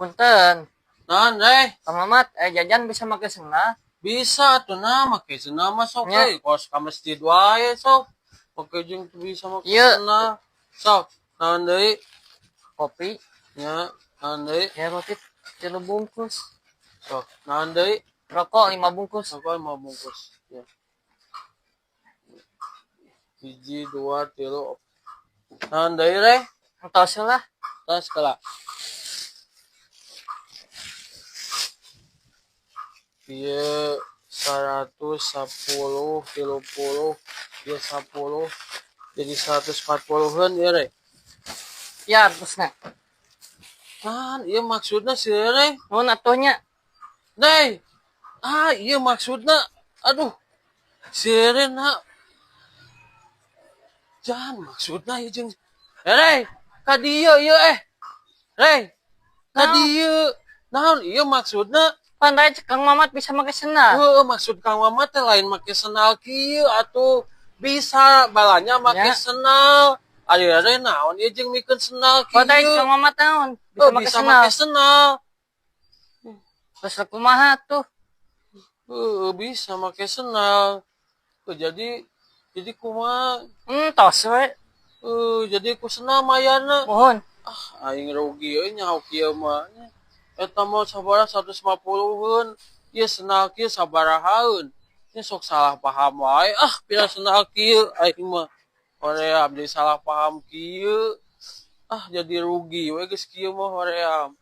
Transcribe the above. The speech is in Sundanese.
Punten. Naon, eh? Kang Mamat, jajan bisa make sendal? Bisa tuh nah, make sendal mah sok Nya. euy, kos ka masjid wae sok. Make jeung teu bisa make Ieu. Sendal. Sok, naon deui? Kopi. Nya, naon deui? Ya roti 3 bungkus. Sok, naon deui? Rokok 5 bungkus. Rokok 5 bungkus. Ya. 1, 2, 3. Naon deui, Reh? Entos lah. Tos kala. Ieu 110, 30, ieu 10, jadi 140-an ieu, Reh. Ya, terusna. Kan, ieu maksudna si Rere. Mun atuh nya. Nei. Ah, ieu maksudna. Aduh. Si Rere na. Jangan maksudna ieu jeung Rere, ka dieu ieu eh. Reh, ka Naon? Dieu. Naon ieu maksudna? Pandai cek Kang Mamat bisa make sendal. Heueuh, maksud Kang Mamat teh lain make sendal kieu atuh. Bisa balanya make Ya. Sendal. Ari Rere naon ieu jeung mikeun sendal Pandai kieu. Kang Mamat naon? Bisa Oh, make bisa sendal. Make sendal. Terus kumaha tuh? Heeh, bisa make sendal. Tuh, jadi kumaha? Entos we. Heuh, jadi ku sendal mayarna. Mohon. Ah, aing rugi euy nyaho kieu mah. Eta mah sabaraha 150-eun. Ieu sendal kieu sabarahaeun. Ini sok salah paham wae. Ah, pira sendal kieu aing mah. Hoream jadi salah paham kieu. Ah, jadi rugi we geus kieu mah hoream.